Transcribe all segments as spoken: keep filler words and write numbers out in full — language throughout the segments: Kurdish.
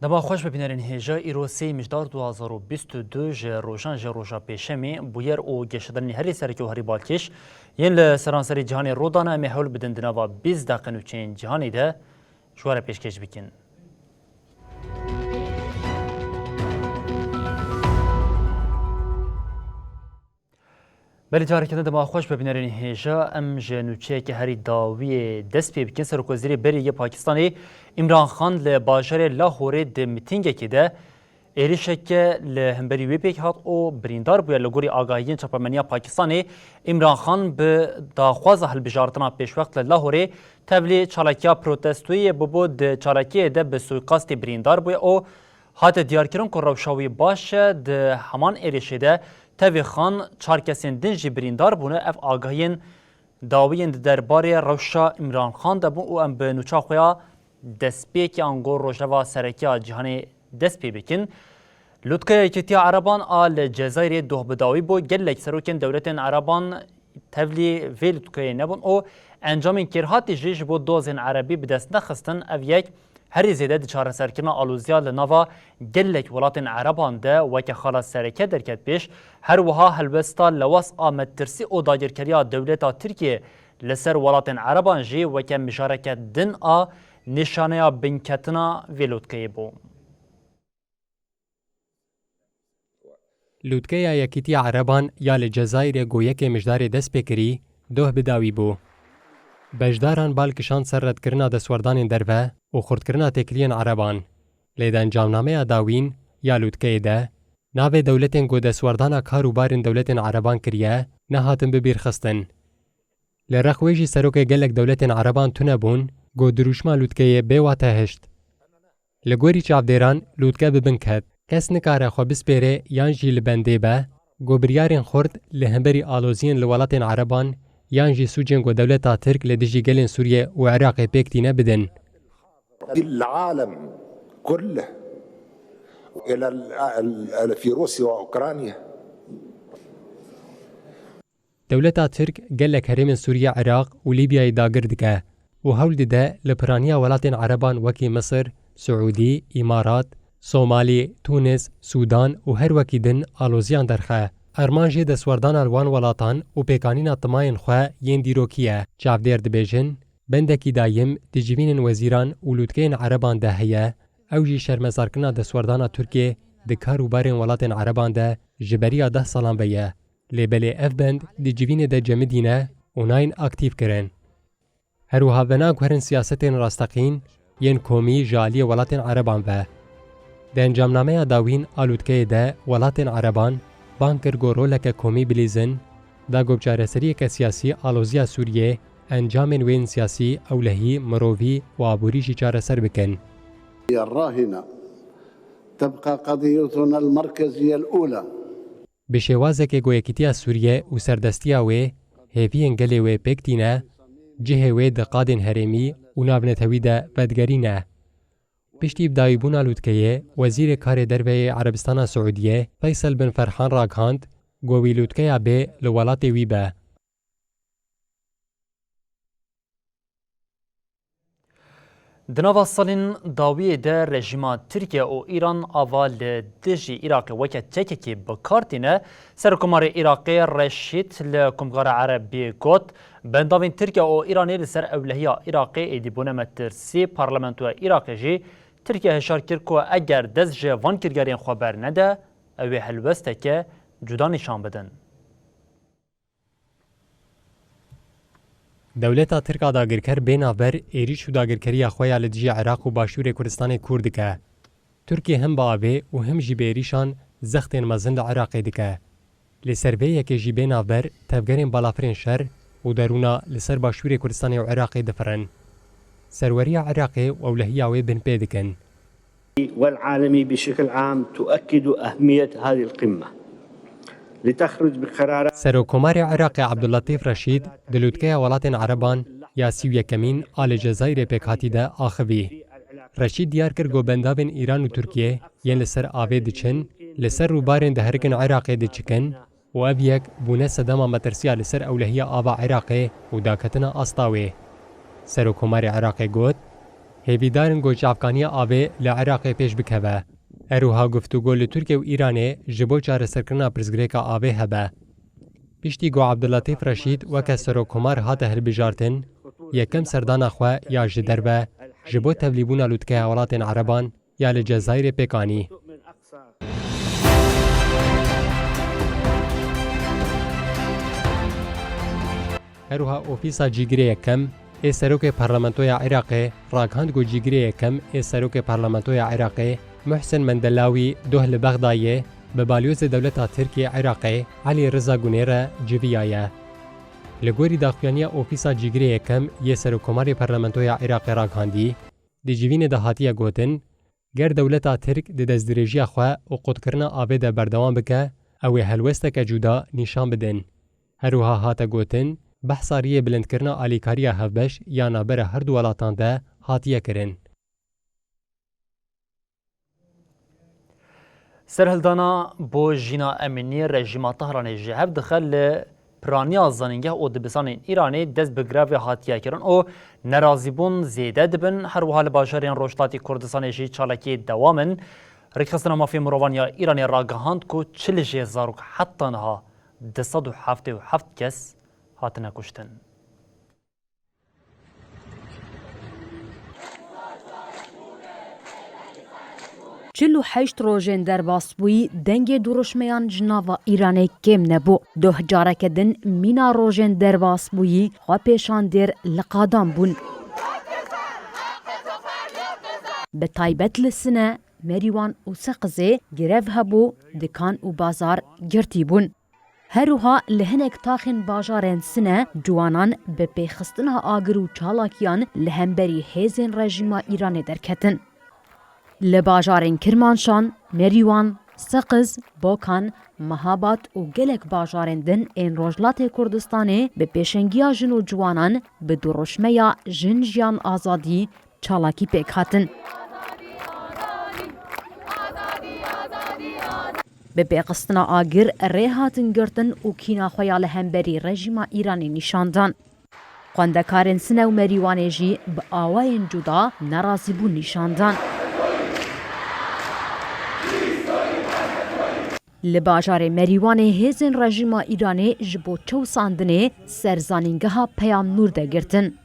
Dema xweş bi bînerên hêja, îro sê Mijdar du hazar û bîst û du ji rojan ji roja pêşemê, bûyer û geşedanên herî sereke û herî balkêş yên li seranserî cîhanê rû dane, em ê hewl bidin di nava bîst deqe nûçeyên cîhanê de ji we re pêşkêş bikin. Belê, careke din dema xweş bi bînerên hêja. Em ji nûçeyeke herî dawiyê dest pê bikin. Serokwezîrê berî yê Pakistanê Îmran Xan li bajarê Lahorê di mitîngekê de êrişeke li hemberî wê pêk hat û birîndar bûye. Li gorî agahiyên çapemeniya Pakistanê, Îmran Xan bi daxwaza hilbijartina pêşwext li Lahorê tevlî çalakiya protestoyê bûbû, di çalakiyê de bi suîqastê birîndar bûye û hate diyarkirin ku rewşa wî baş e. Di heman êrişê de tevî Xan çar kesên din jî birîndar bûne. Ev agahiyên dawiyên di derbarê rewşa Îmran Xan de bûn û em bi nûça xwe ya destpêkê ango rojeva sereke ya cîhanê dest pê bikin. Lûtkeya Yekîtiya Ereban a li Cezayirê doh bi dawî bû. Gelek serokên dewletên Ereban tevlî vê lûtkeyê nebûn û encamên kêrhatî jî ji bo dozên erebî bi dest nexistin. Ev yek herî zêde di çareserkirina aloziya li nava gelek welatên Ereban de weke xala sereke derket pêş. Her wiha helwesta lewaz a metirsî û dagirkeriya dewleta Tirkiyê li ser welatên Ereban jî weke mijareke din a nîşaneya binketina vê lûtkeyê bû. Lûtkeya Yekîtiya Ereban ya li Cezayirê ku yekê Mijdarê dest pê kirî, doh bi dawî bû. Beşdaran bal kişand ser redkirina destwerdanên derve û xurtkirina têkiliyên Ereban. Lê di encamnameya dawîn ya lûtkeyê de, navê dewletên ku destwerdana kar û barên dewletên Ereban kiriye, nehatin bibîrxistin. Li rex wê jî serokê gelek dewletên Ereban tune bûn, ku dirûşma lûtkeyê bê wate hişt. Li gorî çavdêran, lûtke bi bin ket. Kes nikare xwe bispêre yan jî li bendê be, ku biryarên xurt li hemberî aloziyên li welatên Ereban yan jî sûcên ku dewleta Tirk li dijî gelên Sûriye û Iraqê pêk tîne bidin. العالم كله إلى ال-، ال-، ال-، في روسيا وأوكرانيا. Dewleta Tirk gelek herêmên Sûriye, Iraq û Lîbyayê dagir dike û hewl dide li piraniya welatên Ereban wekî Misir, Siûdî, Îmarat, Somalî, Tûnis, Sûdan û her wekî din aloziyan derxe. Armanc jî destwerdana li wan welatan û pêkanîna timayên xwe yên dîrokî ye. Çavdêr dibêjin, bendekî dayim di civînên wezîran û lûtkeyên Ereban de heye, ew jî şermezarkirina destwerdana Tirkiyê di kar û barên welatên Ereban de ji beriya deh salan ve ye. Lê belê ev bend di civînê de cemidîne û nayên aktîf kirin. Her wiha venaguherin siyasetên rasteqîn yên komî ji aliyê welatên Ereban ve. Di encamnameya dawîn a lûtkeyê de welatên Ereban bang kir ku roleke komî bilîzin, da ku bi çareseriyeke siyasî aloziya Sûriyê, encamên wê yên siyasî, ewlehî, mirovî û aborî jî çareser bikin. الراهنة تبقى قضيتنا المركزية الأولى. Bi şêwazekê ku Yekîtiya Sûriye û serdestiya wê, hêviyên gelê wê pêk tîne, cihê wê di qadên herêmî û navnetewî de vedigerîne. Piştî bidawîbûna lûtkeyê, Wezîrê Karê Derve yê Erebistana Siûdiyê, Feysel bin Ferhan ragihand, ku wî lûtkeya bê li welatê wî be. Di nava salên dawiyê de rejîma Tirkiye û Îran ava li dijî Iraqê weke çekekê bi kar tîne. Serokkomarê Iraqê Reşîd li Komgara Erebî got, bendavên Tirkiye û Îranê li ser ewlehiya Iraqê êdî bûne metirsî. Parlamentoya Iraqê jî Tirkiye hişyar kir ku eger dest ji van kiryarên xwe bernede, ew ê helwesteke cuda nîşan bidin. Dewleta Tirk a dagirker bê navber êrîş û dagirkeriya xwe ya li dijî Iraq û Başûrê Kurdistanê kûr dike. Tirkiye him bi avê û him jî bi êrîşan zextên mezin li Iraqê dike. Li ser vê yekê jî bê navber tevgerên balafirên şer û derûna li ser Başûrê Kurdistanê û Iraqê difirin. Serweriya Iraqê û ewlehiya wê binpê dikin. والعالمي بشكل عام تؤكد أهمية هذه القمة لتخرج بقرارات. Serokkomarê Iraqê Abdulletîf Reşîd di lûtkeya welatên Ereban ya sî û yekemîn a li Cezayirê pêkhatî de axivî. Reşîd diyar kir ku bendavên Îran û Tirkiye yên li ser avê diçin, li ser rûbarên diherikin Iraqê diçikin, û ev yek bûne sedema metirsiya li ser ewlehiya ava Iraqê û daketina asta wê. Serokkomarê Iraqê got, Hêvîdar in ku çavkaniya avê li Iraqê pêş bikeve. Her wiha guftûgo li Tirkiye û Îranê ji bo çareserkirina pirsgirêka avê hebe. Piştî ku Abdulletîf Reşîd weke serokkomar hate hilbijartin, yekem serdana xwe ya ji derve ji bo tevlîbûna lûtkeya welatên Ereban ya li Cezayirê pêk anî. Her wiha Ofîsa Cîgirê Yekem ê Serokê Parlamentoya Iraqê ragihand ku Cîgirê Yekem ê Serokê Parlamentoya Iraqê Muhsin Mendelawî doh li Bexdayê bi balyozê dewleta Tirk ê Iraqê Elî Riza Gunê re civiyaye. Li gorî daxuyaniya Ofîsa Cîgirê Yekem yê Serokkomarê Parlamentoya Iraqê ragihandî, di civînê de hatiye gotin, ger dewleta Tirk di destdirêjiya xwe û qutkirina avê de berdewam bike, ew ê helwesteke cuda nîşan bidin. Her wiha hate gotin, behsa riyê bilindkirina alîkariya hevbeş ya navbera her du welatan de hatiye kirin. Serhildana bo jîna emînî rejîma Tehranê ji hev dixe li piraniya zanîngeh û dibistanên Îranê dest bi grevê hatiye kirin û nerazîbûn zêde dibin. Her wiha li bajarên Rojhilatê Kurdistanê jî çalakiyê dewam in. Rêkxistina Mafê Mirovan ya Îranê ragihand ku çil hêj zarok heta niha du sed û heftê û heft kes hatine kuştin. Çil û heşt rojên derbasbûyî dengê dirûşmeyan ji nava Îranê kêm nebû. Doh careke din mîna rojên derbasbûyî xwe pêşan dêr li qadan bûn. Bi taybet li Sine, Merîwan û Seqizê grev hebû, dikan û bazar girtî bûn. Her wiha li hinek taxên bajarên Sine ciwanan bi pêxistina agir û çalakiyan li hemberî hêzên rejîma Îranê derketin. Li bajarên Kirmanşan, Merîwan, Seqiz, Bokan, Mehabad û gelek bajarên din ên Rojhilatê Kurdistanê bi pêşengiya jin û ciwanan bi dirûşmeya Jin Jiyan Azadî çalakî pêk hatin. Bi pêxistina agir rê hatin girtin û kîna xwe ya li hemberî rejîma Îranê nîşan dan. Xwendekarên Sine û Merîwanê jî bi awayên cuda nerazîbûn nîşan dan. Li bajarê Merîwanê hêzên rejîma Îranê ji bo çewsandinê ser zanîngeha Peyam Nûr de girtin.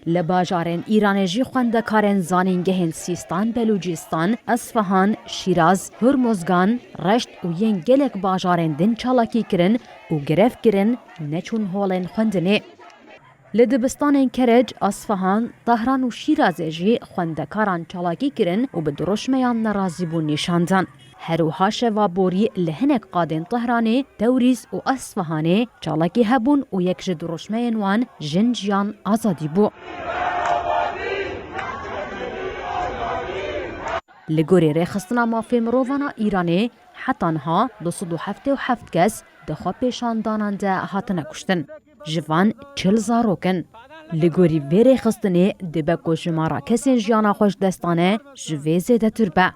Li bajarên Îranê jî xwendekarên zanîngehên Sîstan, Belûcîstan, Esfahan, Şîraz, Hurmuzgan, Reşt û yên gelek bajarên din çalakî kirin û grev kirin, neçûn holên xwendinê. Li dibistanên Kerec, Esfahan, Tehran û Şîrazê jî xwendekaran çalakî kirin û bi dirûşmeyan nerazîbûn nîşan dan. Her wiha şeva borî li hinek qadên Tehranê, Tewrîz û Esfahanê çalakî hebûn û yek ji dirûşmeyên wan Jin Jiyan Azadî bû. Li gorî Rêxistina Mafê Mirovan a Îranê, heta niha du sed û heftê û heft kes di xwepêşandanan de hatine kuştin. Ji van çil zarok in. Li gorî vê rêxistinê dibe ku jimara kesên jiyana xwe ji dest dane ji vê zêdetir be.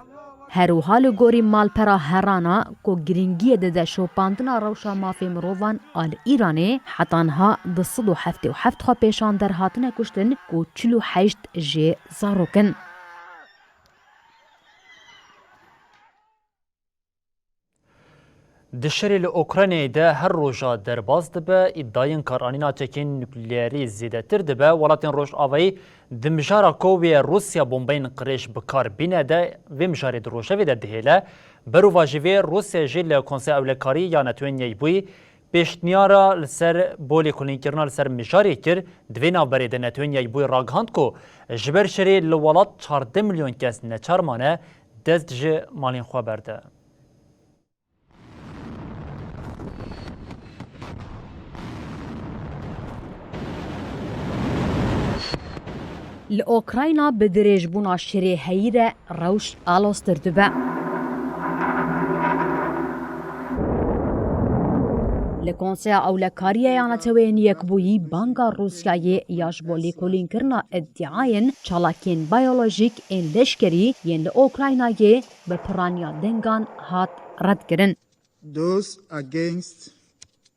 Her wiha li gorî malpera Herana ku giringiyê dide şopandina rewşa mafê mirovan a li Îranê, heta niha du sed û heftê û heft xwepêşander hatine kuştin ku çil û heşt jê zarok in. Di şerê li Ukraynayê de her roja derbas dibe, îdayên karanîna çekên nukleerî zêdetir dibe, welatên Rojavayî di mijara ku wê Rûsya bombeyên qirêj bi kar bîne de vê mijarê di rojevê de dihêle. Berovajî vê Rûsya jî li Konseya Ewlekarî ya Netewên Yekbûyî pêşniyara li ser bo lêkolînkirina li ser mijarê kir. Di vê navberê de Netewên Yekbûyî ragihand ku ji ber şerê li welat çardeh milyon kes neçar mane dest ji malên xwe berde. Li Okrayna bi dirêjbûna şirê heyî re rewş aloztir dibe. Li Konseya Ewlekariyê ya Netewên Yekbûyî banga Rûsyayê ya ji bo lêkolînkirina îdîayên çalakiyên biyolojîk ên leşkerî yên li Okraynayê bi piraniya dengan hat redkirin. Those against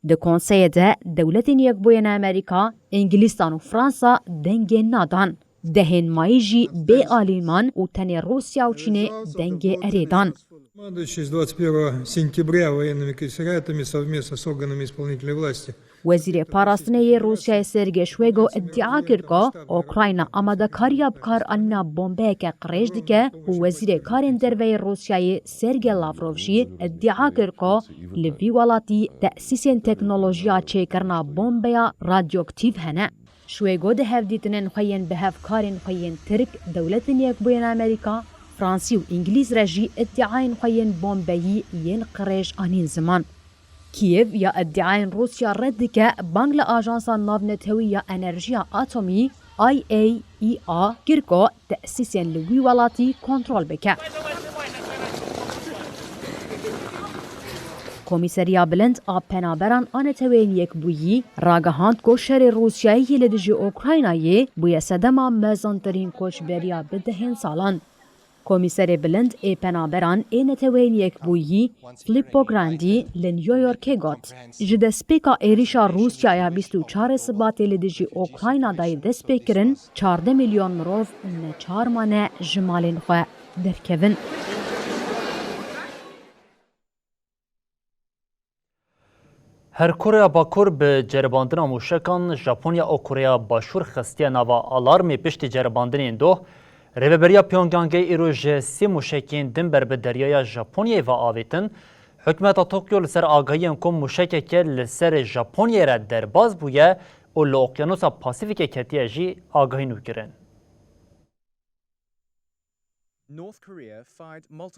Di konseyê de Dewletên Yekbûyî yên Amerîka, Îngilîstan û Fransa dengê nadan. Dehên mayî jî bê alîman û tenê Rûsya û Çînê dengê erê dan. Командующий с двадцать первого сентября военными комиссариатами совместно с органами исполнительной власти. Wezîrê Parastinê yê Rûsyayê Sergey Şwêgo îdia kir ku Ukrayna amadekariya bikaranîna bombeyeke qirêj dike û Wezîrê Karên Derve yê Rûsyayê Sergey Lavrov jî îdia kir ku li vî welatî tesîsên teknolojiya çêkirina bombeya radyoaktîf hene. Şwêgo di hevdîtinên xwe yên bi hevkarên xwe yên Tirk, Dewletên Yekbûyên Amerîka, Fransî û Îngilîz re jî îdiayên xwe yên bombeyî yên qirêj anîn ziman. Kîev ya îdiayên Rûsya red dike, bang li Ajansa Navnetewî ya Enerjiya Atomî, I A E A, kir ku tesîsên li wî welatî kontrol bike. Komîseriya Bilind a Penaberan a Neteweyên Yekbûyî ragihand ku şerê Rûsyayê yê li dijî Ukraynayê bûye sedema mezantirîn koçberiya bi dehên salan. Komîserê Bilind ê Penaberan ê Neteweyên Yekbûyî Filippo Grandi li New Yorkê got, ji destpêka êrîşa Rûsya ya bîst û çarê Sibatê li dijî Ukrayna dayê destpêkirin, çardeh milyon mirov neçar mane ji malên xwe derkevin. Her Koreya Bakur bi ceribandina mûşekan Japonya û Koreya Başûr xistiye nava alarmê piştî ceribandinên doh. Rêveberiya Pyongyangê îro ji sê mûşekên din ber bi deryaya Japonyayê ve avêtin. Hikûmeta Tokyo li ser agahiyên ku mûşekeke li serê Japonyayê re derbas bûye û li Oqyanusa Pasîfîkê ketiye jî agahî nû kirin.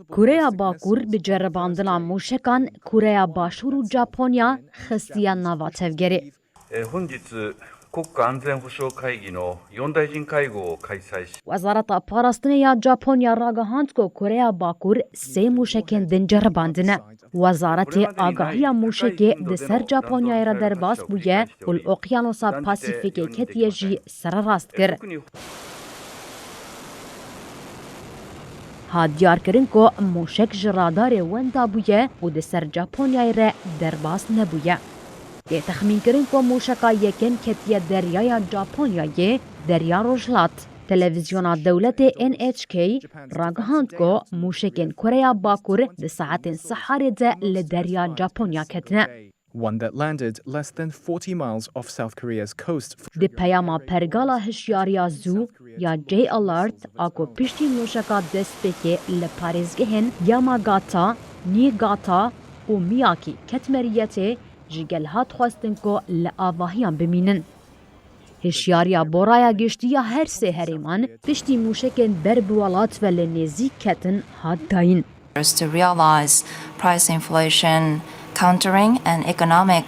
Koreya Bakur bi ceribandina mûşekan Koreya Başûr û Japonya xistiye nava tevgerê. えー本日、国家安全保障会議の四大臣会合を開催し、 Wezareta Parastinê ya Japonya ragihand ku Koreya Bakur sê mûşekên din ceribandine. Wezaretê agahiya mûşekê di ser Japonyayê re derbas bûye û li Oqyanusa Pasîfîkê ketiye jî sererast kir. Hat diyarkirin ku mûşek ji radarê wenda bûye û di ser Japonyayê re derbas nebûye. Tê texmînkirin ku mûşeka yekem ketiye deryaya Japonyayê, Derya Rojhilat. Televîzyona dewletê N H K ragihand ku mûşekên Koreya Bakur di saetên siharê de li derya Japonya ketine. One that landed less than forty miles off South Korea's coast. Di peyama pergala hişyariya zû ya J Alert a ku piştî mûşeka destpêkê li parêzgehên Yamagata, Niigata û Miyaki ket meriyetê, ji gel hat xwestin ku li avahiyan bimînin. Hişyariya boraya giştî ya her sê herêman piştî mûşekên ber bi welat ve li nêzîk ketin hat dayîn. To realize price inflation, countering and economic.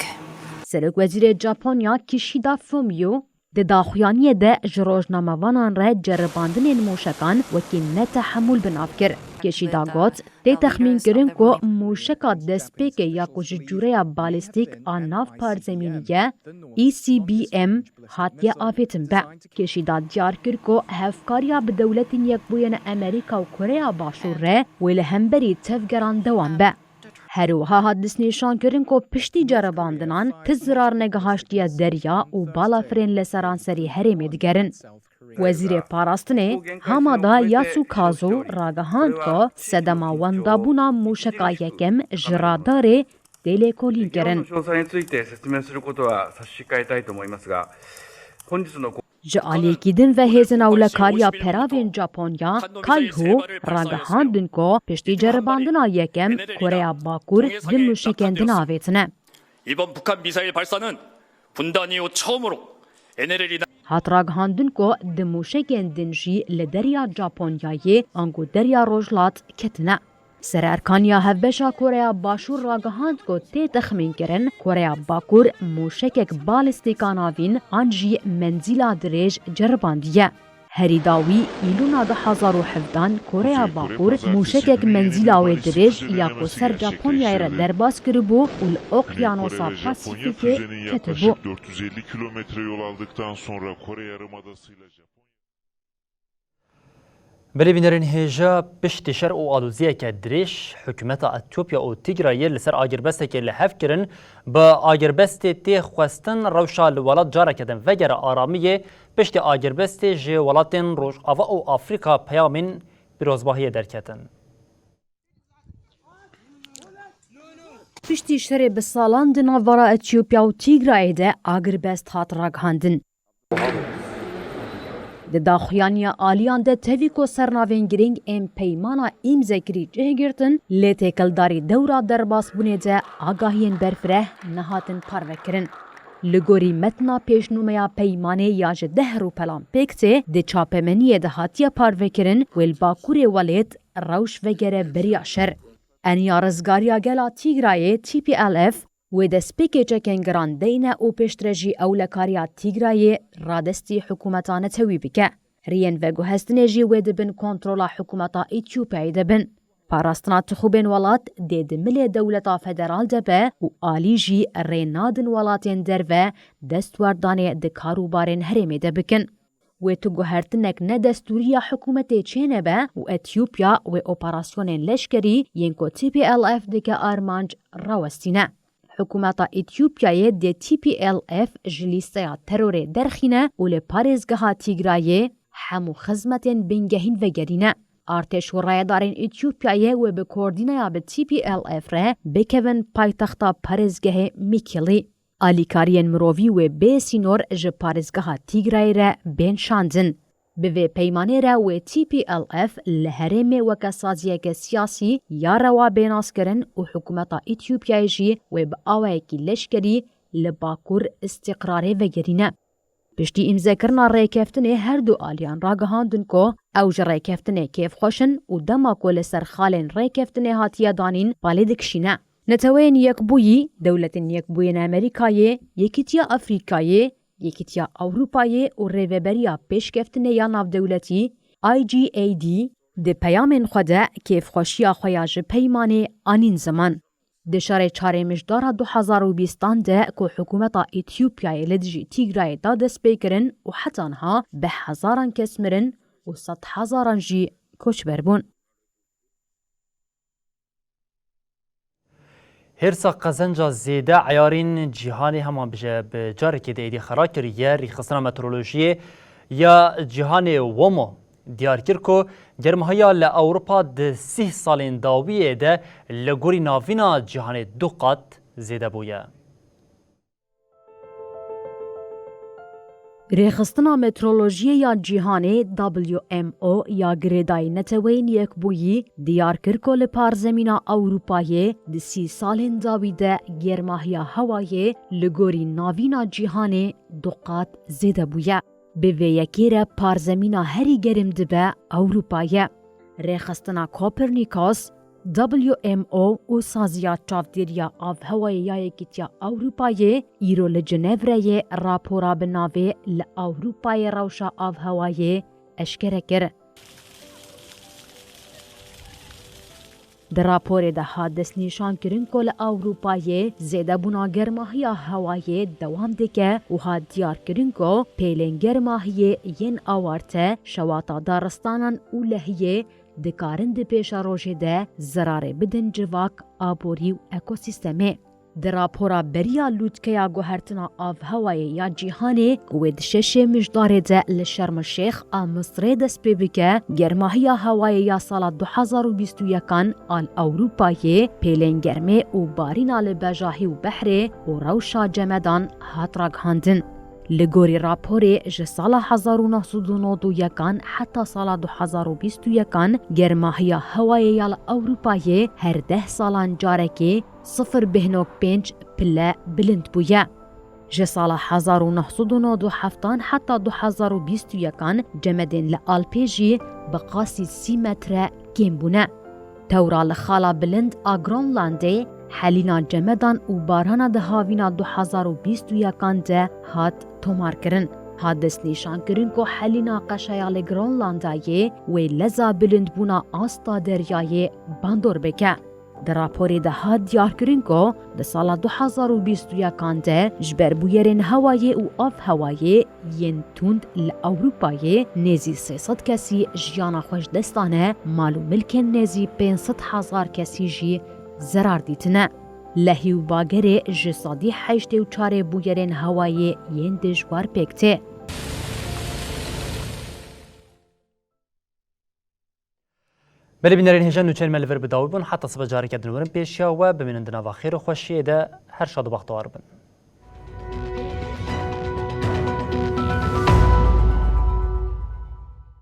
Serokwezîrê Japonya Kishida Fumio di daxuyaniyê de ji rojnamevanan re ceribandinên mûşekan wekî netehemûl bi nav kir. Kishida got, tê texmînkirin ku mûşeka destpêkê ya ku ji cûreya balîstîk a nav parzemînî ye, E C B M, hatiye avêtin be. Kişîda diyar kir ku hevkariya bi Dewletên Yekbûyên Amerîka û Koreya Başûr re wê li hemberî tevgeran dewam be. Her wiha hat destnîşankirin ku piştî ceribandinan ti zirar negihaştiye derya û balafirên li seranserî herêmê digerin. Wezîrê Parastinê Hamada Yasukazu ragihand ku sedema wendabûna mûşeka yekem ji radarê tê lêkolînkirin. Ji aliyekî din ve hêzên ewlekariya peravên Japonya, Kaiho, ragihandin ku piştî ceribandina yekem Koreya Bakur du mûşekên din avêtine. 이번 북한 미사일 발사는 분단 이후 처음으로 N L L 이나 Hat ragihandin ku du mûşekên din jî li derya Japonyayê ango derya Rojhilat ketine. Sererkaniya Hevbeşa Koreya Başûr ragihand ku tê texmînkirin Koreya Bakur mûşekek balîstîka navîn an jî menzîla dirêj ceribandiye. Herî dawî, Îlûna du hezar û hevdehan Koreya Bakur mûşekek menzîla wê dirêj ya ku ser Japonyayê re derbas kiribû û li Oqyanosa Pasîfîkê ketibû. dört yüz elli kilometre yol aldıktan sonra Kore Yarımadası'yla Japonya Belê bînerên hêja, piştî şer û aloziyeke dirêj, hikûmeta Etiyopya û Tigrayê li ser agirbestekê li hev kirin. Bi agirbestê tê xwestin rewşa li welat careke din vegere aramiyê. Piştî agirbestê ji welatên Rojava û Afrîka peyamên pîrozbahiyê derketin. Piştî şerê bi salan di navbera Etiyopya û Tigrayê de agirbest hat ragihandin. Di daxuyaniya aliyan de tevî ku sernavên girîng ên peymana îmzekirî cih girtin, lê têkildarî dewra derbasbûnê de agahiyên berfireh nehatin parvekirin. Li gorî metna pêşnûmeya peymanê ya ji deh rûpelan pêk tê, di çapemeniyê de hatiye parvekirin, wê li Bakurê welêt rewş vegere beriya şer. Eniya Rizgariya Gela Tigrayê, T P L F, wê destpêkê çekên giran deyne û pêştre jî ewlekariya Tigrayê radestî hikûmeta netewî bike. Riyên veguhestinê jî wê di bin kontrola hikûmeta Etiyopyayê de bin. Parastina tixûbên welat dê di milê dewleta federal de be û alî jî rê nadin welatên derve destwerdanê di karûbarên herêmê de bikin. Wê tu guhertinek ne destûrî ya hikûmetê çênebe û Etiyopya wê operasyonên leşkerî yên ku T P L F dike armanc rawestîne. Hikûmeta Etiyopyayê dê T P L F ji lîsteya terorê derxîne û li parêzgeha Tîgrayê hemû xizmetên bingehîn vegerîne. Artêş û rayedarên Etiyopyayê wê bi koordînaya bi T P L F re bikevin paytexta parêzgehê Mekîlî. Alîkariyên mirovî wê bê sînor ji parêzgeha Tîgrayê re bên şandin. Bi vê peymanê re wê T P L F li herêmê weke saziyeke siyasî ya rewa bê naskirin û hikûmeta Etiyopyayê jî wê bi awayekî leşkerî li Bakur îstîqrarê vegerîne. Piştî îmzekirina rêkeftinê her du aliyan ragihandin ku ew ji rêkeftinê kêfxweş in û dema ku li ser xalên rêkeftinê hatiye danîn balê dikişîne. Neteweyên Yekbûyî, Dewletên Yekbûyên Amerîkayê, Yekîtiya Afrîkayê, Yekîtiya Ewropayê û Rêveberiya Pêşkeftinê ya Navdewletî, I G A D, di peyamên xwe de kêfxweşiya xwe ya ji peymanê anîn ziman. Di şerê çarê Mijdara du hezar û bîstan de ku hikûmeta Etiyopyayê li dijî Tîgrayê da destpêkirin û heta niha bi hezaran kes mirin û sedhezaran jî koçber bûn. Hêrsa qezenca zêde eyarên cîhanê hema bije bi carekê di êdî xera kiriye. Rêxistina Meteorolojiyê ya Cîhanê, WMO, diyar kir ku germhiya li Ewropa di sîh salên dawiyê de li gorî navîna cîhanê du qat zêde bûye. Rêxistina Meteorolojiyê ya Cîhanê, W M O, ya Girêdayî Neteweyên Yekbûyî diyar kir ku li parzemîna Ewropayê di sî salên dawî de germahiya hewayê li gorî navîna cîhanê du qat zêde bûye. Bi vê yekê re parzemîna herî germ dibe Ewropa ye. Rêxistina Copernicus, W M O û Saziya Çavdêriya Avhewayê ya Yekîtiya Ewropayê îro li Cinevreyê rapora bi navê Li Ewropayê Rewşa Avhewayê eşkere kir. Di raporê de hat destnîşankirin ku li Ewropayê zêdebûna germahiya hewayê dewam dike û hat diyarkirin ku pêlên germahiyê yên awarte, şewata daristanan û lehiyê dikarin di pêşerojê de zirarê bidin civak, aborî û ekosîstemê. Di rapora beriya lûtkeya guhertina avhewayê ya cîhanê ku wê di şeşê Mijdarê de li Şerm el Şêx a Misirê dest pê bike, germahiya hewayê ya sala du hezar û bîst û yekan a li Ewropayê, pêlên germê û barîna li bejahî û behrê û rewşa cemedan hat ragihandin. Li gorî raporê, ji sala hezar û neh sed û nod û yekan heta sala du hezar û bîst û yekan germahiya hewayê ya li Ewropayê her deh salan carekê sifir bêhnok pênc pile bilind bûye. Ji sala hezar û neh sed û nod û heftan heta du hezar û bîst û yekan cemedên li Alpê jî bi qasî sî metre kêm bûne. Tewra li xala bilind a Gronlandê, helîna cemedan û barana di havîna du hezar û bîst û yekan de hat tomarkirin. Hat destnîşankirin ku helîna qeşeya li Gronlandayê wê leza bilindbûna asta deryayê bandor bike. Di raporê de hat diyarkirin ku di sala du hezar û bîst û yekan de ji ber bûyerên hewayê û avhewayê yên tund li Ewropayê nêzî sê sed kesî jiyana xwe ji dest dane, mal û milkên nêzî pênc sed hezar kesî jî zerar dîtine. Lehî û bagerê ji sedî heştê û çarê bûyerên hewayê yên dijwar pêk tê. Belê bînerên hêja, nûçeyên me li vir bi dawî bûn. Heta sibe careke din werin pêşiya we, bimînin di nava xêr û xweşiyê de, her şad û bextewar bin.